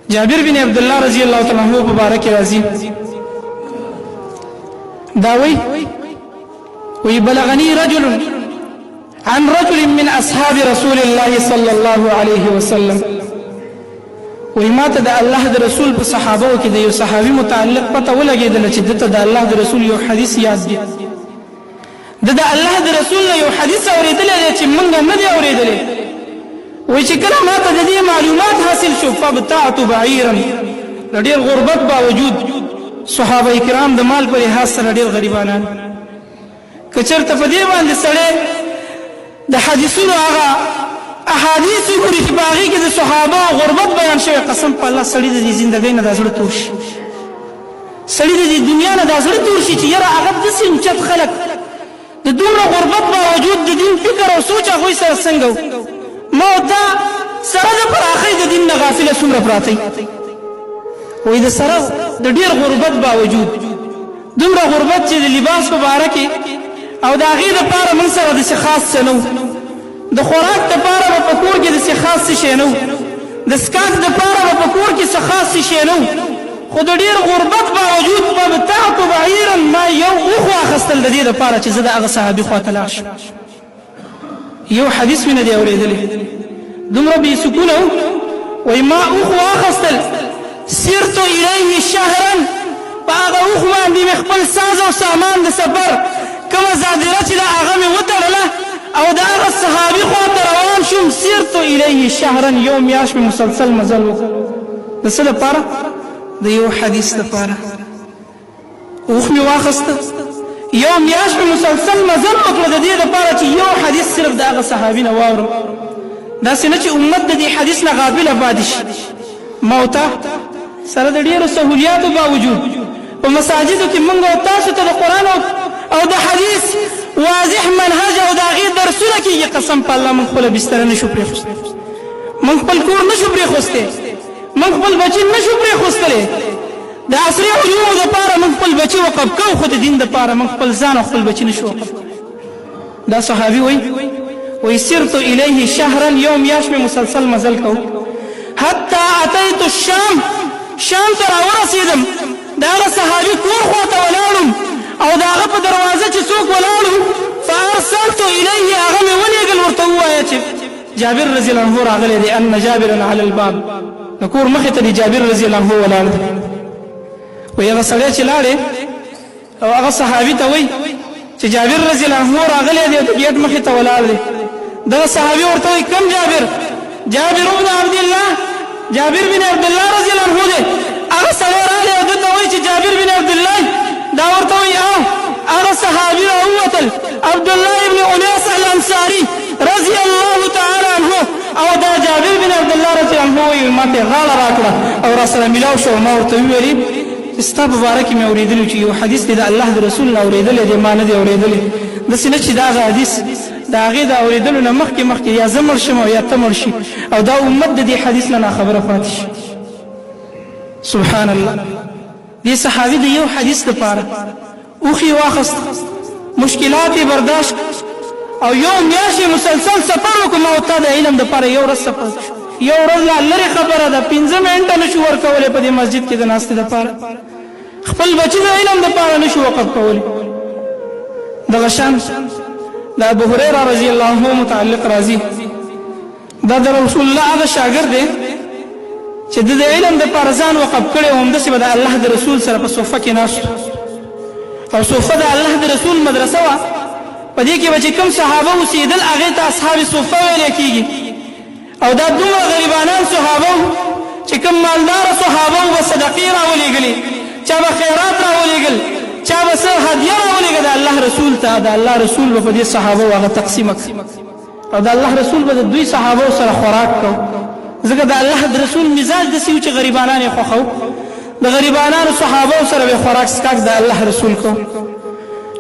جابر بن عبد الله رضی الله تعالی عنہ په باره کې راځي، دا وی وی بلغني رجل عن رجل من اصحاب رسول الله صلى الله عليه وسلم، وی ماته د الله د رسول په صحابو کې د یو صحابي متعلق پته ولګېدله چې دته د الله د رسول یو حدیث یاد دی. ده د الله د رسول نه یو حدیث اورېدلی دی چې مونږ نه دی اورېدلی. وایي چې کله ماته د دې معلومات حاصل شو، فابتعت بعیرا، د ډېر غربت باوجود صحابه کرام د مال په لحاظ سره ډېر غریبانان، که چېرته په دې باندې سړی د حدیثونو هغه احادیث وګوري چې په هغې کې د صحابه او غربت بیان شوی، قسم په الله سړي د دې زندګۍ نه دا زړه تور شي، سړي د دې دنیا نه دا زړه تور شي چې یاره هغه داسې اوچت خلک د دومره غربت باوجود د دین فکر او سوچ هغوی سره څنګه و، ما او تا سره د پراخۍ د دین نه غافله څومره پراته یو. وایي د سره د ډېر غربت باوجود، دومره غربت چې د لباس په باره کې او د هغې دپاره موږ سره داسې خاص څه نه و، د خوراک دپاره به په کور کې داسې خاص څه شی نه و، د څکاک دپاره به په کور کې څه خاص څه شی نه و، خو د ډېر غربت باوجود فابتعت بعیرا، ما یو اوښ واخستل د دې دپاره چې زه د هغه صحابي خواته لاړ شم. یو حدیث مې نه دی اورېدلی، دومره بې سکونه و. وایي ما اوښ واخستل، سرت الیه شهرا، په هغه اوښ باندې مې خپل ساز او سامان د سفر کومه زادره چې ده هغه مې وتړله او د هغه صحابي خوا ته روان شوم. سرت الیه شهرا، یو میاشت مې مسلسل مزل وکړ. د څه لپاره؟ د یو حدیث لپاره. اوښ مې واخسته، یو میاشت مې مسلسل مزل وکړه د دې لپاره چې یو حدیث صرف د هغه صحابي نه واورم، داسې نه چې امت د دې حدیث نه غافله پاتې شي. ما او تا سره د ډېرو سهولیاتو باوجود په مساجدو کې موږ او تاسو ته د قرآن او د حدیث واضح منهج او د هغې درسونه کېږي، قسم په الله موږ خپله بستره نه شو پرېښوستی، موږ خپل کور نه شو پرېښوستی، موږ خپل بچي نه شو پرېښوستلی. د عصري علومو دپاره موږ خپل بچي وقف کوو، خو د دین دپاره موږ خپل ځان او خپل بچي نه شو وقف کولی. دا صحابي وایي، وایي سرت الیه شهرا، یو میاشت مې مسلسل مزل کوو، حتی اتیت الشام، شام ته راورسېدم، د هغه صحابي کور خواته ولاړم او د هغه په دروازه چې څوک ولاړ وو، فارسلت الیه، هغه مې ولېږل ورته ووایه چې جابر رضی الله عنه راغلی دی، ان جابرا علی الباب، د کور مخې ته دی جابر رضی الله عنه ولاړ دی. وایي هغه سړی چې لاړی او هغه صحابي ته وایي چې جابر رضی الله عنه راغلی دی او د ګیټ مخې ته ولاړ دی. دغه صحابي ورته وایي کوم جابر؟ جابر بن عبد الله، جابر بن عبد الله رضی الله عنه دی. هغه سړی راغی او ده ته وایي چې جابر بن عبد الله، دا ورته وایي او هغه صحابي راووتل، عبد الله بن انیس الانصاري رضی الله تعالی عنه، او دا جابر بن عبد الله رضی الله عنه وایي ما ته غاړه راکړه او راسره ملاو شو. ما ورته وویلې چې ستا په باره کې مې اورېدلي چې یو حدیث دی د الله د رسول نه اورېدلی دی، ما نه دی اورېدلی، داسې نه چې د هغه حدیث د هغې د اورېدلو نه مخکې مخکې یا زه مړ شم او یا ته مړ شي او دا امت د دې حدیث نه ناخبره پاتې شي. سبحان الله، دې صحابي د یو حدیث لپاره اوښ یې واخست، مشکلات یې برداشت او یو میاشت یې مسلسل سفر وکړ. ما او تا د علم دپاره یو ورځ سفر یو ورځ لا لرې خبره ده، 5 منټه نه شو ورکولی په دې مسجد کې د ناستې دپاره، خپل بچي د علم دپاره نه شو وقف کولی. دغه شان د ابو هريره رضی الله عنه متعلق راځي، دا د رسول الله هغه شاګرد دی چې د علم د پاره ځان وقف کړی او همداسې به د الله د رسول سره په صوفه کې ناست، او صوفه د الله د رسول مدرسه وه، په دې کې به چې کوم صحابه اوسېدل هغې ته اصحاب صوفه ویلی کېږي. او دا دومره غریبانان صحابه وو چې کوم مالدار صحابه وو به صدقې راولېږلې، چا به خیرات راولېږل، چا به څه هدیه راولېږه د الله رسول ته، د الله رسول به په دې صحابه وو هغه تقسیمه کړه او د الله رسول به د دوی صحابه سره خوراک کو، ځکه د الله د رسول مزاج داسې و چې غریبانان یې خوښو، د غریبانانو صحابه سره به خوراک څښاک د الله رسول کو.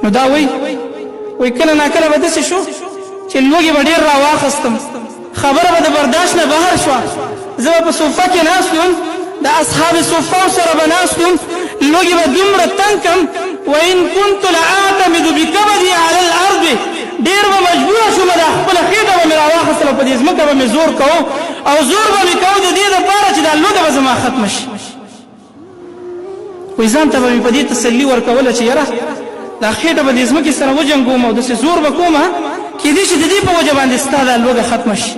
نو دا وایي، وایي کله ناکله به داسې شو چې لوږې به ډېر راواخستم، خبره به د برداشت نه بهر شوه، زه به په صوفه کې ناست وم، د اصحاب صفه سره به ناست وم، لوږې به دومره تنګ کم، وان كنت لاعتمد بکبدي على الارض، ډېر به مجبور شوم دا خپله خېټه به مې راواخیستله، په دې ځمکه به مې زور کوو او زور به مې کوو د دې دپاره چې دا لوږه به زما زما ختمه شي. وایي ځان ته به مې په دې تسلي ورکوله چې یاره دا خېټه به دې ځمکې سره وجنګوم او داسې زور به کوم، کېدای شي د دې په وجه باندې ستا دا لوږه ختمه شي.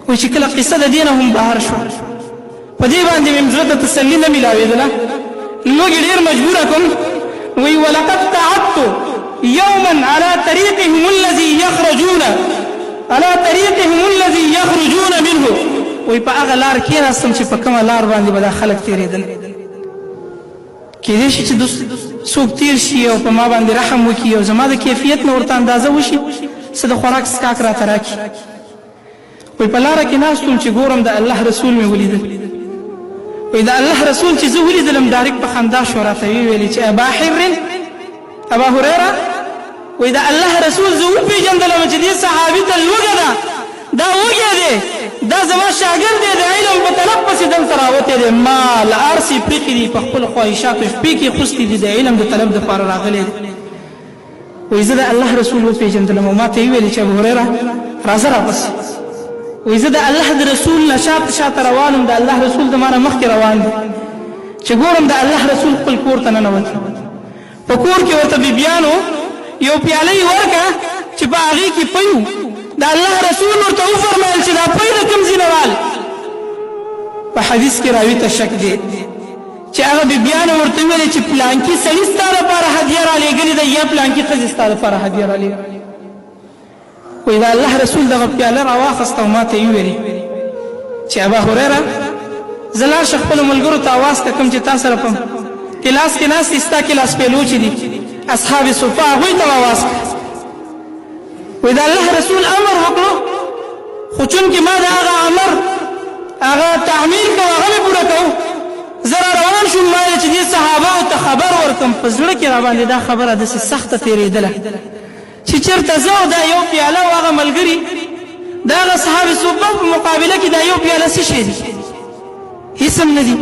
وایي چې کله قصه د دې نه هم بهر شوه، په دې باندې مې زړه ته تسلي نه ملاوېدله، لوږې ډېر مجبوره کړم. وایي ولقد قعدت يوما على طريقهم الذي يخرجون على طريقهم الذي يخرجون منه. وایي په هغه لار کېناستم چې په کومه لار باندې به دا خلک تېرېدل. کېدای شي چې څوک تېر شي او په ما باندې رحم وکړي او زما د کیفیت نه ورته اندازه وشي، څه د خوراک څښاک راته راکړي. وایي په لاره کې ناست وم چې ګورم د الله رسول مې ولیدل. وایي د الله رسول چې زه ولیدلم ډایرکټ په خندا شو، راته ویې ویلې چې ابا حر، ابا هریره. وایي د الله رسول زه وپېژندلم چې دې صحابي ته لوږه ده، دا وږی دی، دا زما شاګرد دی، د علم په طلب پسې دلته راوتی دی، مال هر څه یې پرېښي دي، په خپلو خواهشاتو یې خپې کېښوستې دي، د علم د طلب دپاره راغلی دی. وایي زه د الله رسول وپېژندلم او ماته یې وویل چې ابو هریره راځه راپسې. وایي زه د الله د رسول نه شاته شاته روان وم، د الله رسول د ما نه مخکې روان دی، چې ګورم د الله رسول خپل کور ته ننوت. په کور کې ورته بیبیانو یو پیاله یې ورکړه چې په هغې کې پی و. د الله رسول ورته وفرمایل چې دا پی د کوم ځای نه رال؟ په حدیث کې راوي ته شک دی چې هغه بیبیانو ورته وویل چې پلانکي سړي ستا لپاره هدیه رالیږلې ده یا پلانکي ښځې ستا لپاره هدیه رالیږلې. وایي د الله رسول دغه پیاله راواخسته او ماته یې وویلې چې ابا هریره زه لاړ شه خپلو ملګرو ته اواز که کوم چې تا سره په کلاس کې ناست دي، ستا کلاس پیلو چې دي اصحاب صفه، هغوی ته اواز کړه. وایي د الله رسول امر وکړو، خو چونکې ما د هغه امر هغه تعمیل کوو، هغه مې پوره کوو، زه را روان شوم. ما ویل چې دې صحابه ته خبر ورکړم. په زړه کې راباندې دا خبره داسې سخته تېرېدله چې چېرته زه او دا یو پیاله او هغه ملګري د هغه صحابه صفه په مقابله کې دا یو پیاله څه شی دي؟ هېڅ هم نه دي.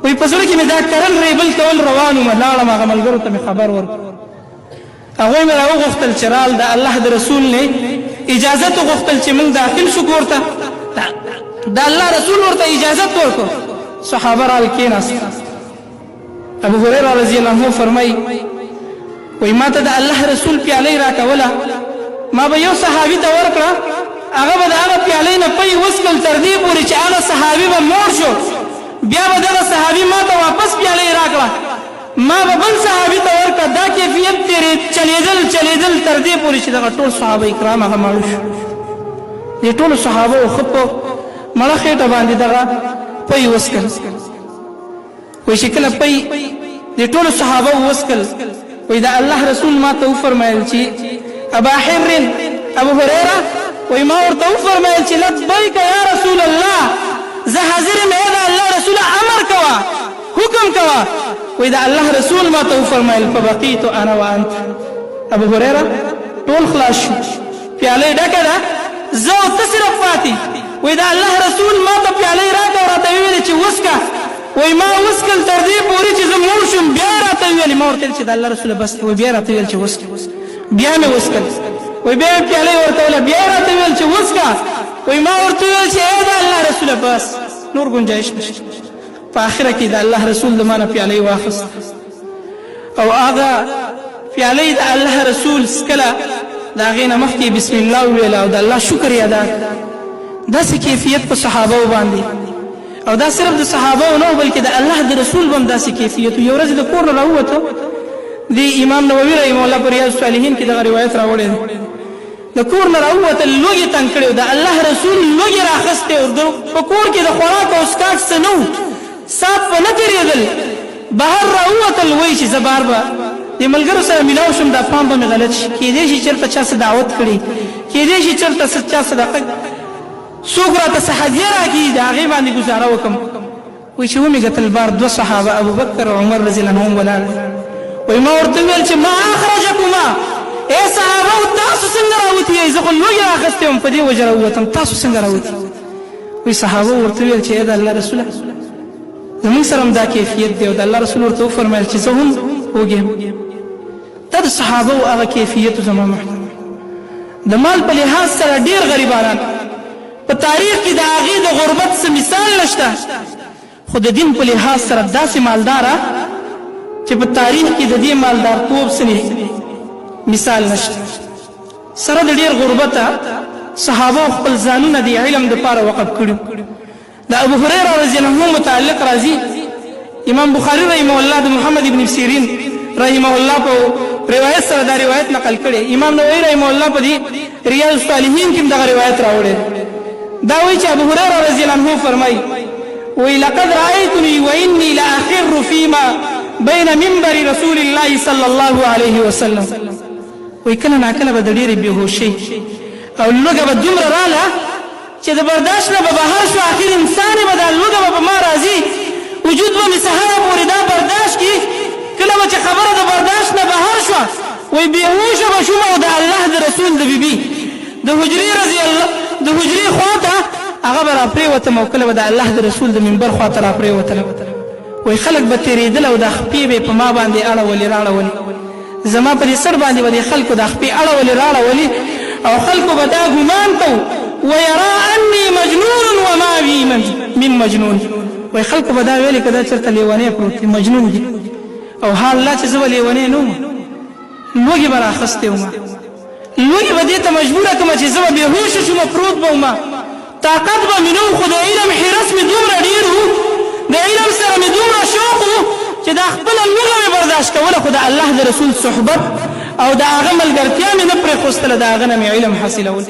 وایي په زړه کې مې دا کرل ریبل کول روان وم، لاړم هغه ملګرو ته مې خبر ورکړ. هغوی مې راوغوښتل چې رال د الله د رسول نه اجازت وغوښتل چې موږ داخل شو کور ته. د الله رسول ورته اجازت ورکړ، صحابه رال کېناست. ابو هريره رضی الله عنه فرمایي، وایي ما ته د الله رسول پیالۍ راکوله، ما به یو صحابي ته ورکړه، هغه به د هغه پیالۍ نه پی وڅکل تر دې پورې چې هغه صحابي به موړ شو، بیا به دغه صحابي ما ته واپس پیالۍ راکړه، ما به بل صحابي ته ورکړه. دا کیفیت تېرې چلېدل چلېدل تر دې پورې چې دغه ټول صحابه کرام هغه ماړه شو. دې ټولو صحابه ښه په مړه خېټه باندې دغه پی وڅکل. وایي چې کله پی دې ټولو صحابه وڅکل، وایي د الله رسول ما ته وفرمایل چې ابا حر، ابو هریره. وایي ما ورته وفرمایل چې لبیک یا رسول الله، زه حاضر یم ای د الله رسوله، امر کوه، حکم کوه. وایي د الله رسول ما ته وفرمایل فبقیت انا وانت. ابو هریره ټول خلاص شو، پیاله ډکه ده، زه او ته صرف پاتې. وایي د الله رسول ما ته پیاله راکړه او راته ویل چې وڅکه. وایي ما وڅکل تر دې پورې چې زه موړ شوم. بیا یې راته وویل، ما ورته ویل چې د الله رسوله بس دی. وایي بیا یې راته وویل چې وڅکه، بیا مې وڅکل. وایي بیا مې پیاله ورکوله، بیا یې راته وویل چې وڅکه. وایي ما ورته وویل چې ای د الله رسوله بس، نور ګنجایش نشته. په آخره کې د الله رسول د ما نه پیاله واخیسته او هغه پیاله د الله رسول څکله، د هغې نه مخکې بسم الله وویله او د الله شکر یې ادا کړ. داسې کیفیت په صحابه باندې، او دا صرف د صحابه نه بلکې د الله د رسول بم داسې کیفیت. یو ورځ د کور نه راووته، دی امام نووي رحمه الله په ریاض الصالحین کې دغه روایت راوړی دی. د کور نه راووتل، لوږې تنګ کړی، د الله رسول لوږې راخستی او په کور کې د خوراک او څښاک څه نه وو، ساعت په نه تېرېدل. بهر راووتل، وایي چې زه بار به د ملګرو سره ملاو شم، دا پام به مې غلط شي، کېدای شي چېرته چا څه دعوت کړي، کېدای شي چېرته څه چا صدقه، څوک راته څه هدیه راکړي، د هغې باندې ګزاره وکړم. وایي چې ومې کتل بار دوه صحابه ابوبکر او عمر رضی الله عنهم ولاړ دي. وایي ما ورته وویل چې ما اخرجکما، ای صحابه تاسو څنګه راوتي یئ؟ زه خو لوږې راخستی وم، په دې وجه راووتم، تاسو څنګه راوتي؟ وایي صحابه ورته وویل چې ای د الله رسوله زموږ سره هم دا کیفیت دی. او د الله رسول ورته وفرمایل چې زه هم وږی یم. دا د صحابه هغه کیفیت زما محترم. د مال په لحاظ سره ډیر غریبانان، په تاریخ کې د هغې د غربت څه مثال نشته. خو د دین په لحاظ سره داسې مالداره چې په تاریخ کې د دې مالدارتوب څه مثال نشته. سره د ډیر غربته صحابه خپل ځانونه د علم دپاره وقف کړي. د ابو هريره رضی الله عنه متعلق راځي، امام بخاري رحمه الله د محمد ابن سیرین رحمه الله په روایت سره دا روایت نقل کړي. امام نووي رحمه الله په دې ریاض الصالحین کې دغه روایت راوړی. دا وایي چې ابو هريره رضی الله عنه فرمایي، وی لقد رأيتني وإني لأخر فيما بين منبر رسول الله صلى الله عليه وسلم. وی کله ناکله به د ډېرې بېهوشۍ او لوږه به دومره راله چې د برداشت نه به بهر شو، اخر انسان به دا لوږه به په ما راځي، وجود به مې سهاره پورې دا برداشت کړي. کله به چې خبره د برداشت نه بهر شوه، وایي بېهوشه به شوم او د الله د رسول د بیبي د حجرې رضی الله د حجرې خوا ته هغه به راپرېوتم او کله به د الله د رسول د منبر خوا ته راپرېوتلم. وایي خلک به تېرېدل او دا خپې به یې په ما باندې اړولې راړولې، زما په دې سر باندې به د خلکو دا خپې اړولې راړولې، او خلکو به دا ګمان کو ويرا اني مجنون وما بي من مجنون. وایي خلکو به دا ویلې که دا چېرته لیونی پروت دی، مجنون دی، او حال لا چې زه به لیونی نه وم، لوږې به راخیستی وم، لوږې به دې ته مجبوره کړم چې زه به بېهوشه شوم، پروت به وم، طاقت به مې نه و، خو د علم حرص مې دومره ډېر و، د علم سره مې دومره شوق و چې دا خپله لوږه مې برداشت کوله، خو د الله د رسول صحبت او د هغه ملګرتیا مې نه پرېښوستله، د هغه نه مې علم حاصلول.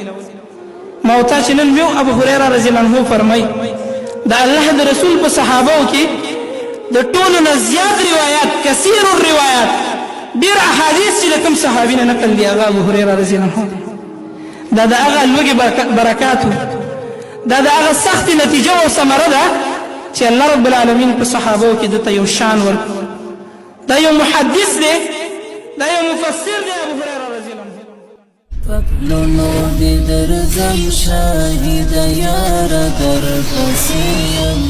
ما او تا چې نن ویو، ابو هریره رضی الله عنه فرمایي د الله د رسول په صحابو کې د ټولو نه زیات روایات، کثیر الروایات، ډېر احادیث چې د کوم صحابي نه نقل دي، هغه ابو هریره رضی الله عنه دی. دا د هغه لوږې برکات وو، دا د هغه سختې نتیجه او ثمره ده چې الله رب العالمین په صحابو کې ده ته یو شان ورکړ. دا یو محدث دی، دا یو مفسر دی، ابو هریره رضی الله عنه. په پلونو دې درځم شاهده یاره درپسې یم.